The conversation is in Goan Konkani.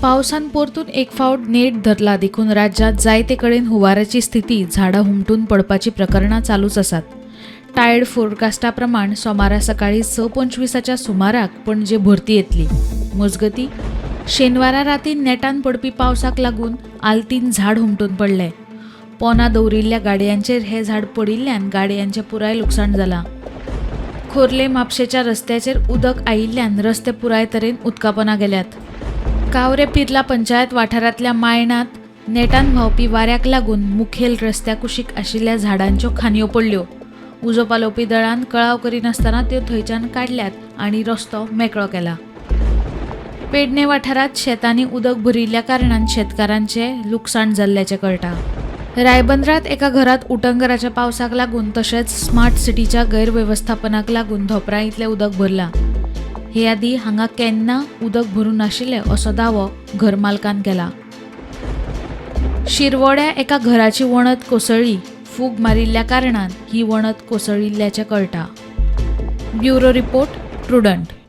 पावसान परतून एक फावट नेट धरला देखून राज्यांत जायते कडेन हुंवाराची स्थिती, झाडां हुमटून पडपाची प्रकरणां चालूच आसात. टायड फोरकास्टा प्रमाण सोमारा सकाळीं 6:25च्या सुमाराक पणजे भरती येतली. मजगतीं, शेनवारा राती नेटान पडपी पावसाक लागून आल्तीन झाड हुमटून पडलें. पोना दवरिल्ल्या गाडयांचेर हें झाड पडिल्ल्यान गाडयांचें पुराय लुकसाण जालां. खोर्ले म्हापशेच्या रस्त्याचेर उदक आयिल्ल्यान रस्ते पुराय तरेन उदकापोना गेल्यात. कावरे पिर्ला पंचायत वाठारांतल्या मायणांत नेटान व्हांवपी वाऱ्याक लागून मुखेल रस्त्या कुशीक आशिल्ल्या झाडांच्यो खांदयो पडल्यो. उजो पालोवपी दळान कळाव करिनासतना त्यो थंयच्यान काडल्यात आनी रस्तो मेकळो केला. पेडणे वाठारांत शेतांनी उदक भरिल्ल्या कारणान शेतकारांचें लुकसाण जाल्ल्याचें कळटा. रायबंदरात एका घरात उटंगराच्या पावसाक लागून तशेंच स्मार्ट सिटीच्या गैरवेवस्थापनाक लागून धोपरां इतलें उदक भरलां. हे आदीं हांगा केन्ना उदक भरूंक नाशिल्लें असो दावो घरमालकान केला. शिरवड्या एका घराची वणत कोसळ्ळी. फूग मारिल्ल्या कारणान ही वणत कोसळिल्ल्याचें कळटा. Bureau report, Prudent.